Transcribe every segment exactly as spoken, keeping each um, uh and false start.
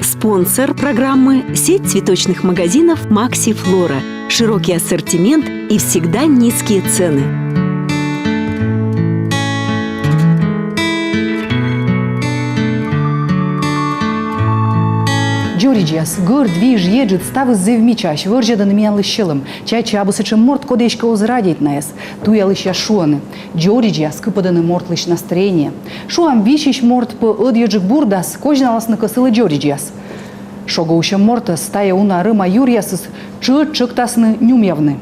Спонсор программы — сеть цветочных магазинов «Макси Флора». Широкий ассортимент и всегда низкие цены. Дзоридзьяс, гӧрд, виж, еджыд, ставыс зэв мичаӧсь, вӧрзьӧдӧны миянлысь сьӧлӧм. Чаччӧ, абу сэтшӧм морт, коді эськӧ оз радейт найӧс. Туялысьяс шуӧны: дзоридзьяс кыпӧдӧны мортлысь настроение. Шуам, висьысь морт пӧ ӧдйӧджык бурдас, козьналасны кӧ сылы дзоридзьяс. Шогӧ усьӧм мортӧс тайӧ уна рӧма юръясыс тшӧтш чӧктасны нюмъявны.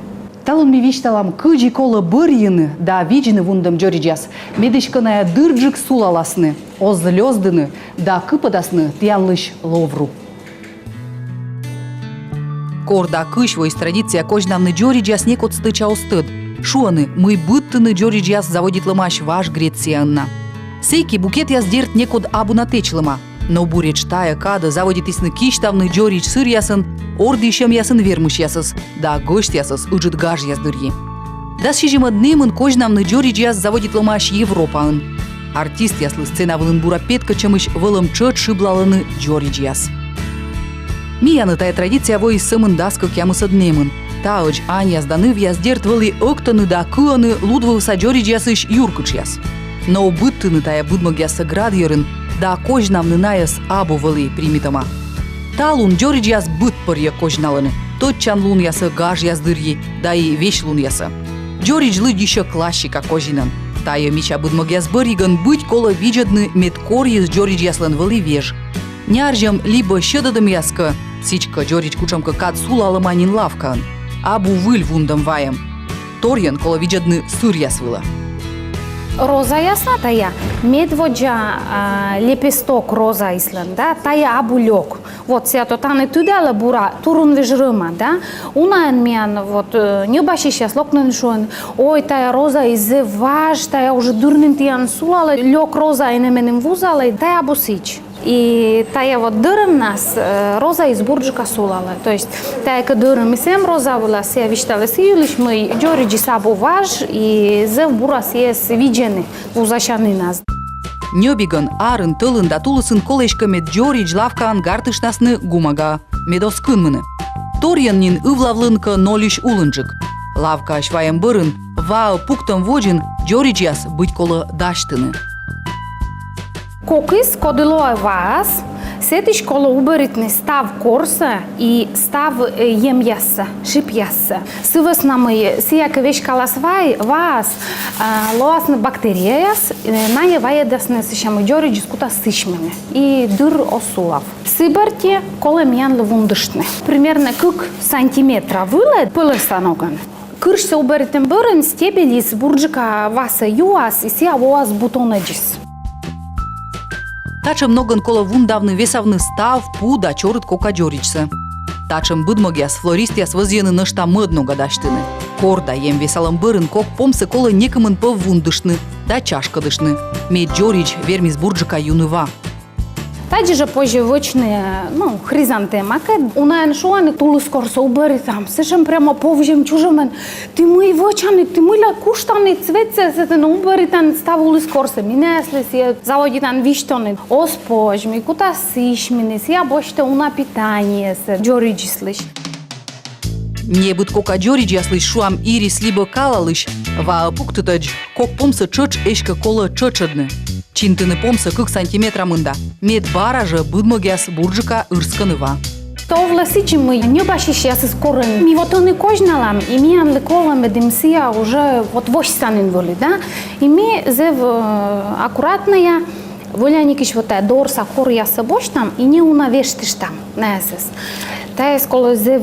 Талун ми висьталам, кыдзи колӧ бӧрйыны да видзны вундӧм дзоридзьяс, мед эськӧ найӧ дырджык сулаласны, оз лёздыны да кыпӧдасны тіянлысь ловру. Кор да кысь воис традиция козьнавны дзоридзьяс, некод стӧча оз тӧд. Шуӧны, мый быдтыны дзоридзьяс заводитлӧмаӧсь важ Грецияын на. Сэки букетъяс, дерт, некод абу на тэчлӧма. Но буретш тайӧ кадӧ заводитісны кисьтавны дзоридз сыръясӧн, ордйысьӧмъясӧн вермысьясӧс да гӧсьтъясӧс ыджыд гажъяс дырйи. Дас сизимӧд нэмын козьнавны дзоридзьяс заводитлӧмаӧсь Европаын. Артистъяслы сцена вылын бура петкӧдчӧмысь вӧлӧм тшӧтш шыблалӧны дзоридзьяс. Миянӧ тайӧ традиция воис сӧмын дас кӧкъямысӧд нэмын. Таӧдз аньяс да нывъяс, дерт, вӧлі ӧктӧны да кыӧны лудвывса дзоридзьясысь юркытшъяс. Но быдтыны тайӧ быдмӧгъяссӧ град йӧрын да козьнавны найӧс абу вӧлі примитӧма. Талун дзоридзьяс быдпӧрйӧ козьналӧны тӧдчанлунъясӧ гажъяс дырйи да и весьлунъясӧ. Дзоридз лыддьыссьӧ классика козинӧн. Тайӧ мича быдмӧгъяс бӧрйигӧн быть колӧ видзӧдны, мед корйыс дзоридзьяслӧн вӧлі веж. Нярзьӧм либӧ сьӧдӧдӧмъяс кӧ, сідзкӧ, дзоридз кутшӧмкӧ кад сулалӧма нин лавкаын. Абу выль вундӧм вайӧм. Торйӧн колӧ видзӧдны сыръяс вылӧ. Розаяс на тайӧ медводдза, а, лепесток розаыслӧн, да, тайӧ абу лёк. Вот сійӧ то тані тыдалӧ бура турун веж рӧма, да. Унаӧн миян вот, э, ньӧбасьысьяс локны, шуӧны: ой, тайӧ розаыс зэв важ, тайӧ уже дыр нин тіян сулалӧ, лёк роза, и нӧ меным вузалӧй. Тайӧ абу сідз. И тайӧ вот дӧрӧмнас, э, розаыс бурджыка сулалӧ. То есть тайӧ кӧ дӧрӧмыс эм роза вылас, сійӧ висьталӧ сы йылысь, мый дзоридзыс абу важ и зэв бура сійӧс видзӧны вузасянінас. Ньӧбигӧн арын, тӧлын да тулысын колӧ эськӧ, мед дзоридз лавкаын гартыштасны гумагаӧ, мед оз кынмыны. Торйӧн нин ывлавлін кӧ нольысь улынджык. Лавкаысь вайӧм бӧрын, ваӧ пуктӧм водзын, дзоридзьяс быть колӧ дасьтыны. Кокыс, коді лоӧ ваас, сэтысь колӧ убӧритны став корсӧ и став, э, емъяссӧ, шипъяссӧ. Сы вӧсна мый сійӧ кӧ веськалас вай, ваас, э, лоасны бактерияяс, э, найӧ вайӧдасны, сэтшӧм дзоридзыс кутас сісьмыны и дыр оз сулав. Сы бӧрти колӧ миянлы вундыштны примерно кык сантиметра вылӧ пӧлӧса ногӧн. Кырсьсӧ убӧритӧм бӧрын стебельыс бурджыка васӧ юас, и сійӧ воас бутонӧдзыс. Татшӧм ногӧн колӧ вундавны, весавны став пу да чорыд кока дзоридзсӧ. Татшӧм быдмӧгъяс флористъяс вӧзйӧны нӧшта мӧд нога дасьтыны. Кор да ем весалӧм бӧрын кок помсӧ колӧ некымын пӧв вундыштны да чашкӧдыштны, мед дзоридз вермис бурджыка юны ва. Тадзи жӧ позьӧ вӧчны, ну, хризантемакӧд. Унаӧн шуӧны, улыс корсӧ убӧритам, сэтшӧм прямо повзьӧм чужӧмӧн: ті мый вӧчанныд, ті мыйла куштанныд цветсӧ, сэтӧн убӧритан став улыс корсӧ. Ми наяслы сійӧ заводитам висьтавны: оз позь, мый кутас сісьмыны, сійӧ босьтӧ уна питаниесӧ дзоридзыслысь. Небыд кока дзоридзьяслысь, шуам, ирис либӧ калалысь, ваӧ пуктытӧдз кок помсӧ тшӧтш эськӧ колӧ тшӧтшӧдны. Чинтыны помсӧ кык сантиметра мында, мед бара жӧ быдмӧгъяс бурджыка ырскӧны ва. Тӧвлӧ сідзи, мый ньӧбасьысьясыс корӧны. Ми вот ӧні козьналам, и миянлы колӧ, медым сійӧ уже вот восьса нин вӧлі, да? И ми зэв, э, аккуратнӧя, вӧляникысь вот тайӧ дорса коръяссӧ босьтам и неуна вештыштам наясӧс. Тайӧс колӧ зэв,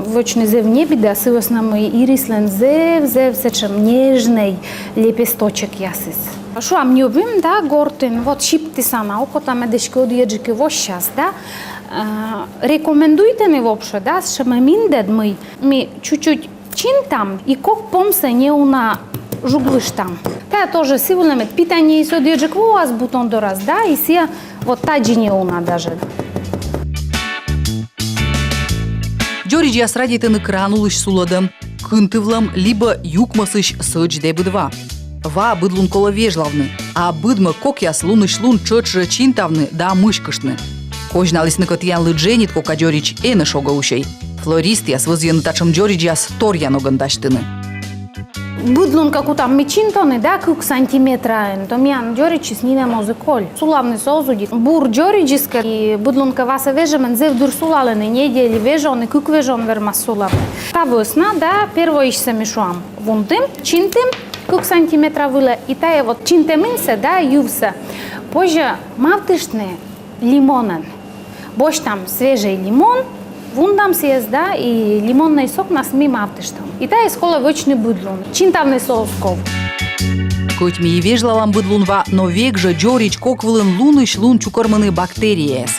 вӧчны зэв небыда, сы вӧсна мый ирислӧн зэв, зэв сэтшӧм нежнӧй лепесточекъясыс. Шуам, ньӧбим, да, гортын, вот сиптіса на, окота, мед эськӧ ӧдйӧджык и воссяс, да. Э, рекомендуйтӧны вообще, да, сэтшӧмӧн индӧд, мый ми чуть-чуть чинтам и кок помсӧ неуна Жуглыштам. Тайӧ тоже сы вылӧ, мед питание и содӧджык воас бутон дорас, да, и сійӧ вот тадзи неуна даже. Дзоридзьяс радейтӧны кран улысь сулӧдӧм, кынтывлӧм либӧ юкмӧсысь сӧдз-дебыд ва. Ва быд лун колӧ вежлавны, а быдмӧг кокъяс лунысь лун тшӧтш чинтавны да мыськыштны. Козьналісны кӧ тіянлы дженьыд кока дзоридз, энӧ шогӧ усьӧй. Флористъяс вӧзйӧны татшӧм дзоридзьяс торъя ногӧн дасьтыны. Быд лун кӧ кутам ми чинтыны, да, кык сантиметраӧн, то миян дзоридзыс нинӧм оз и коль. Сулавнысӧ оз удит. Бур дзоридзыс кӧ, и быд лун кӧ васӧ вежӧмӧн, зэв дыр сулалӧны, недель вежон и кык вежон вермас сулавны. Та вӧсна, да, первойысьсӧ ми шуам, вундім, чинтім кык сантиметра вылӧ, и тайӧ вот чинтӧминсӧ, да, йывсӧ позьӧ мавтыштны лимонӧн. Босьтам свежӧй лимон, вундам сійӧс, да, и лимоннӧй сокнас ми мавтыштам. И тайӧс колӧ вӧчны быд лун. Чинтавнысӧ оз ков. Кӧть ми и вежлалам быд лун ва, но век жӧ дзоридз кок вылын лунысь лун чукӧрмӧны бактерияяс.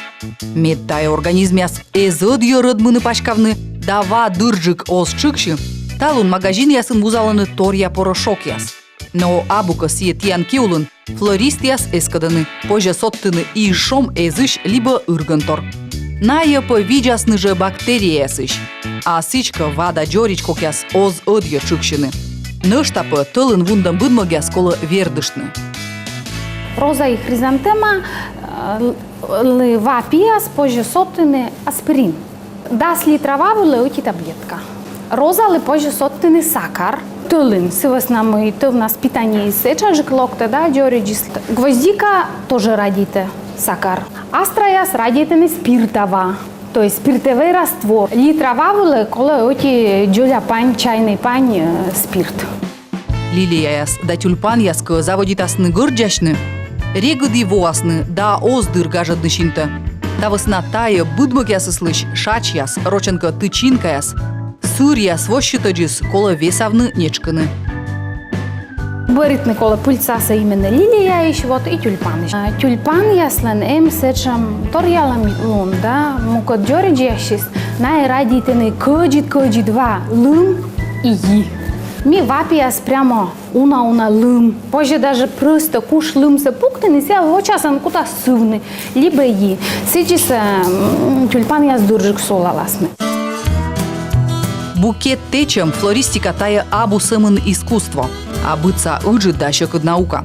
Мед тайӧ организмъяс эз ӧдйӧ рӧдмыны паськавны да ва дырджык оз тшыксьы, талун магазинъясын вузалӧны торъя порошокъяс. Но абу кӧ сійӧ тіян ки улын, флористъяс эскӧдӧны, позьӧ содтыны изшом, эзысь либӧ ыргӧнтор. Найӧ пӧ видзасны жӧ бактерияясысь. А сідзкӧ, ва да дзоридз кокъяс оз ӧдйӧ тшыксьыны. Нӧшта пӧ тӧлын вундӧм быдмӧгъяс колӧ вердыштны. Роза и хризантема, э, лы ва пиас позьӧ содтыны аспирин. Дас литра ва вылӧ ӧти таблетка. Розалы позьӧ содтыны сакар. Тӧлын, сы вӧсна мый тӧвнас питаниеыс этшаджык локтӧ, да, дзоридзыс. Гвоздика тоже радейтӧ сакар. Астраяс радейтӧны спирта ва, то есть спиртӧвӧй раствор. Литра ва вылӧ колӧ ӧти дзоля пань, чайнӧй пань, э, спирт. Лилияяс да тюльпанъяс кӧ заводитасны гӧрддзасьны, регыд и воасны да оз дыр гажӧдны синтӧ. Та вӧсна тайӧ быдмӧгъясыслысь шачьяс, рочӧн кӧ, тычинкаяс, сыръяс воссьытӧдзыс колӧ весавны, нетшкыны. Бӧритны колӧ пыльцасӧ именно лилияысь, вот, и тюльпанысь. А тюльпанъяслӧн эм сэтшӧм торъялӧм лун, да, мукӧд дзоридзьясысь, найӧ радейтӧны кӧдзыд-кӧдзыд ва, лым и йи. Ми ва пиас прямо уна-уна лым. Позьӧ даже просто куш лымсӧ пуктыны, сійӧ вочасӧн кутас сывны, либӧ йи. Сідзисӧ, м, тюльпанъяс дырджык сулаласны. Букет тэчӧм, флористика — тайӧ абу сӧмын искусство, а быдса ыджыд да сьӧкыд наука.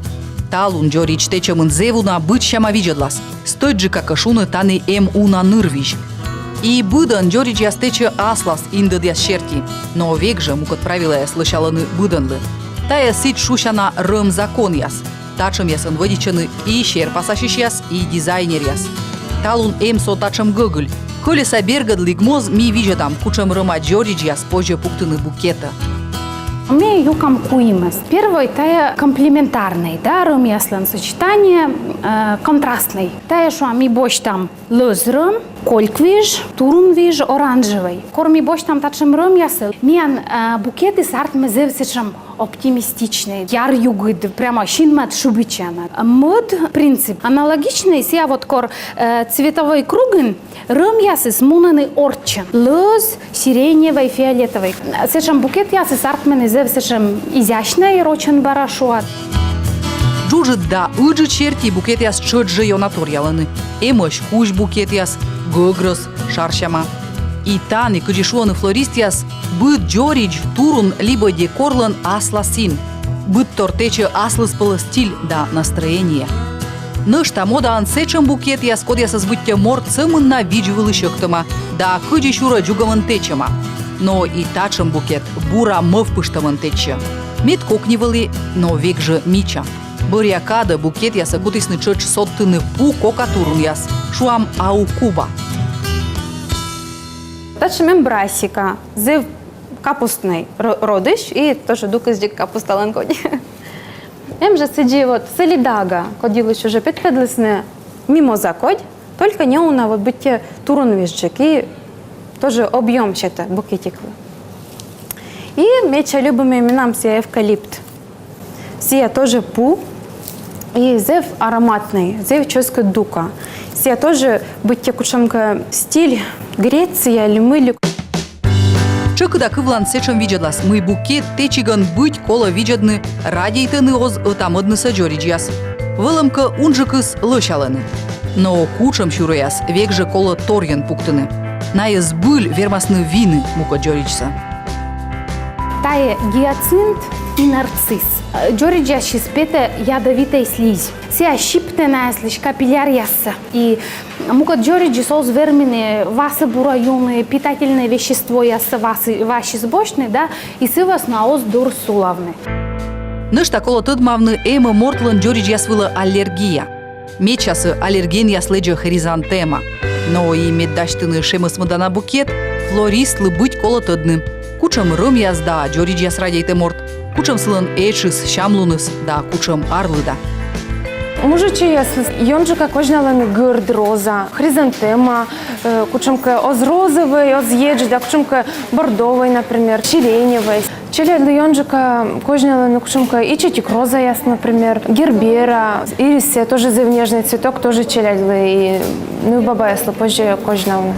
Талун дзоридз тэчӧмын зэв уна быдсяма видзӧдлас. Стӧчджыка кӧ шуны, тані эм уна нырвизь. И быдӧн дзоридзьяс тэчӧ аслас индӧдъяс серти, но век жӧ мукӧд правилӧяс лӧсялӧны быдӧнлы. Тайӧ сідз шусяна рӧм законъяс. Татшӧмъясӧн вӧдитчӧны и серпасасьысьяс, и дизайнеръяс. Талун эм со татшӧм гӧгыль. Кӧлеса бергӧдлігмоз ми видзӧдам, кутшӧм рӧма дзоридзьяс позьӧ пуктыны букетӧ. Ми юкам куимӧс. Первой — тайӧ комплементарнӧй, да, рӧмъяслӧн сочетание, э, контрастнӧй. Тайӧ, шуам, ми босьтам лӧз рӧм, кольквиж, турунвиж, оранжевӧй. Кор ми босьтам татшӧм рӧмъяссӧ, миян, э, букетыс артмӧ зэв сэтшӧм оптимистичнӧй, яръюгыд, прямо синмад шыбитчӧ на. Мӧд принцип аналогичнӧй, сійӧ вот кор, э, цветовой кругын рӧмъясыс мунӧны орччӧн. Лӧз, сиреневӧй, фиолетовӧй. Сэтшӧм букетъясыс артмӧны зэв сэтшӧм изящнӧй, рочӧн бара шуа. Джуджыд да ыджыд серти букетъяс тшӧтш жӧ ёна торъялӧны. Эмӧсь кузь букетъяс, гӧгрӧс, шарсяма. И тані, кыдзи шуӧны флористъяс, быд дзоридз, турун либӧ декорлӧн аслас ин. Быдтор тэчӧ аслыспӧлӧс стиль да настроение. Нӧшта модаын сэтшӧм букетъяс, кодъясӧс быттьӧ морт сӧмын на видз вылысь ӧктӧма да кыдзи сюрӧ дзугӧмӧн тэчӧма. Но и татшӧм букет бура мӧвпыштӧмӧн тэчсьӧ. Мед кокни вӧлі, но век жӧ мича. Бӧръя кадӧ букетъясӧ кутісны тшӧтш содтыны пу кока турунъяс, шуам, аукуба. Татшӧм эм брассика, зэв капустнӧй ро-, родысь, и тоже дукыс дзик капусталӧн кодь. Эм жӧ сідзи вот солидага, кодъяслысь уже петкӧдлісны мимоза кодь, только неуна вот быттьӧ турунвижджык, и тоже объём сетӧ букетиклы. И медся любимӧй менам сійӧ эвкалипт. Сійӧ тоже пу, и зэв ароматнӧй, зэв чӧскыд дука. Сійӧ тоже быттьӧ кутшӧмкӧ стиль Греция ли мый ли. Тӧкыда кывлан сэтшӧм видзӧдлас, мый букет тэчигӧн быть колӧ видзӧдны, радейтӧны оз ӧта-мӧднысӧ дзоридзьяс. Вӧлӧмкӧ, унджыкыс лӧсялӧны. Но кутшӧм сюрӧяс век жӧ колӧ торйӧн пуктыны. Найӧ збыль вермасны вины мукӧд дзоридзсӧ. Тайӧ гиацинт и нарцисс. Дзоридзьясысь петӧ ядовитӧй слизь. Сійӧ сиптӧ найӧслысь капилляръяссӧ. И мукӧд дзоридзыс оз вермыны васӧ бура юны, питательнӧй веществояссӧ васыс, васыс босьтны, да, и сы вӧсна оз дыр сулавны. Нӧшта колӧ тӧдмавны, эм-ӧ мортлӧн дзоридзьяс вылӧ аллергия. Медсясӧ аллергенъяс лэдзӧ хризантема. Но и мед дасьтыны шемӧсмӧдана букет, флористлы быть колӧ тӧдны, кутшӧм рӧмъяс да дзоридзьяс радейтӧ морт, кутшӧм сылӧн этшыс, сямлуныс да кутшӧм арлыда. Мужичӧйяслы ёнджыка козьналӧны гӧрд роза, хризантема, э, кутшӧмкӧ оз розовӧй, оз едж, да кутшӧмкӧ бордовӧй, например, сиреневӧй. Челядьлы ёнджыка козьналӧны кутшӧмкӧ ичӧтик розаяс, например, гербера, ирис, тоже зэв нежнӧй цветок, тоже челядьлы и нывбабаяслы позьӧ козьнавны.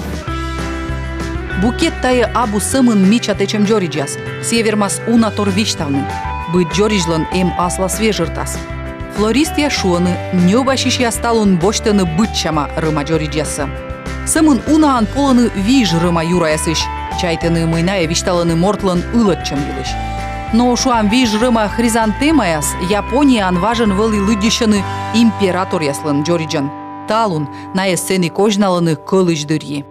Букет — тайӧ абу сӧмын мича тэчӧм дзоридзьяс. Сійӧ вермас уна тор висьтавны. Быд дзоридзлӧн эм аслас вежӧртас. Флористъяс шуӧны, ньӧбасьысьяс талун босьтӧны быдсяма рӧма дзоридзьяссӧ. Сӧмын унаӧн полӧны виж рӧма юраясысь. Чайтӧны, мый найӧ висьталӧны мортлӧн ылӧдчӧм йылысь. Но, шуам, виж рӧма хризантемаяс Японияын важӧн вӧлі лыддьысьӧны императоръяслӧн дзоридзьӧн. Талун найӧс сэні козьналӧны кӧлысь дырйи.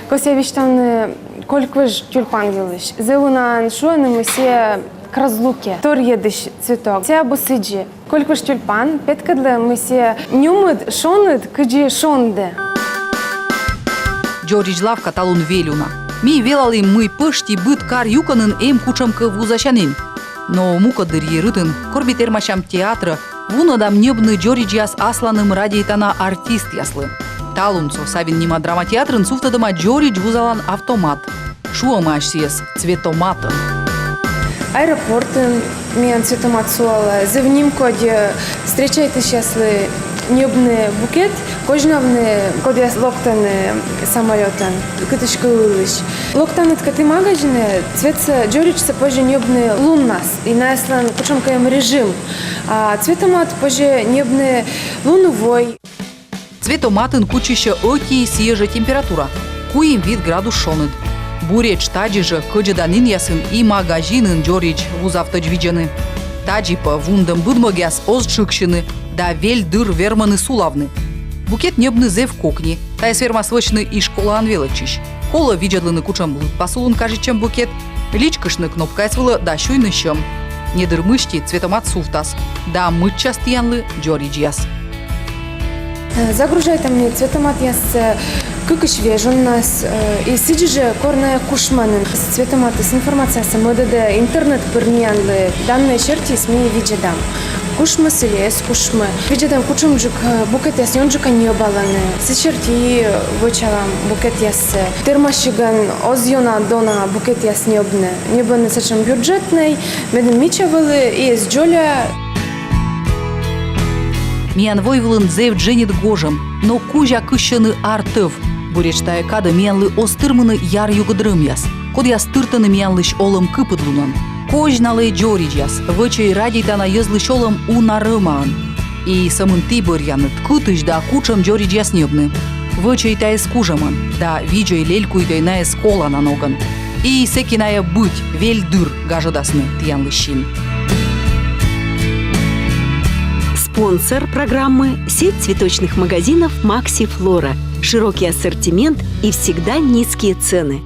Кӧсъя висьтавны кольквиж тюльпан йылысь. Зэв унаӧн шуӧны, мый сійӧ к разлуке торйӧдысь цветок. Сійӧ абу сідзи. Кольквиж тюльпан петкӧдлӧ, мый сійӧ нюмыд, шоныд, кыдзи шонді. Дзоридз лавка талун вель уна. Ми велалім, мый пӧшти быд кар юкӧнын эм кутшӧмкӧ вузасянін. Но мукӧд дырйи рытын, кор ми тэрмасям театрӧ, вунӧдам ньӧбны дзоридзьяс асланым радейтана артистъяслы. Талун со Савин нима драма театрын сувтӧдӧма дзоридз вузалан автомат. Шуӧмаӧсь сійӧс цветоматӧн. Аэропортын миян цветомат сулалӧ. Зэв нимкодь, э, встречайтысьяслы ньӧбны букет, козьнавны, кодъяс локтӧны самолётӧн кытыськӧ ылысь. Локтанныд кӧ ті магазинӧ, цветсӧ, дзоридзсӧ позьӧ ньӧбны луннас, и найӧслӧн кутшӧмкӧ эм режим. А цветомат позьӧ ньӧбны лун-вой. Цветоматын кутчысьӧ ӧти и сійӧ жӧ температура, куим-вит градус шоныд. Буретш тадзи жӧ кӧдзӧданінъясын и магазинын дзоридз вузавтӧдз видзӧны. Тадзи пӧ вундӧм быдмӧгъяс оз тшыксьыны да вель дыр вермӧны сулавны. Букет ньӧбны зэв кокни, тайӧс вермас вӧчны и школаын велӧдчысь. Колӧ видзӧдлыны, кутшӧм лыдпас улын кажитчӧм букет, личкыштны кнопкаяс вылӧ да сюйны сьӧм. Недыр мысти цветомат сувтас да мыччас тіянлы дзоридзьяс. Э, загружайтам ми цветоматъяссӧ, э, кыкысь вежоннас, э, и сідзи жӧ, кор найӧ кушмӧны. Цветоматыс информациясӧ мӧдӧдӧ интернет пыр миянлы, данные серти ми видзӧдам, кушмис ли эз кушмы. Видзӧдам, кутшӧмджык, э, букетъяс ёнджыка ньӧбалӧны. Сы серти вӧчалам букетъяссӧ. Тэрмасигӧн оз ёна дона букетъяс ньӧбны. Ньӧбӧны сэтшӧм бюджетнӧй, медым мича вӧлі и эз дзоля. Миян войвылын зэв дженьыд гожӧм, но кузя кыссьӧны ар-тӧв. Буретш тайӧ кадӧ миянлы оз тырмыны яръюгыд рӧмъяс, кодъяс тыртӧны миянлысь олӧм кыпыдлунӧн. Козьналӧй дзоридзьяс, вӧчӧй радейтана йӧзлысь олӧм уна рӧмаӧн. И сӧмын ті бӧръянныд, кытысь да кутшӧм дзоридзьяс ньӧбны. Вӧчӧй тайӧс кужӧмӧн да видзӧй-лелькуйтӧй найӧс колана ногӧн. И сэки найӧ быть вель дыр гажӧдасны тіянлысь син. Спонсор программы — сеть цветочных магазинов «Макси Флора». Широкий ассортимент и всегда низкие цены.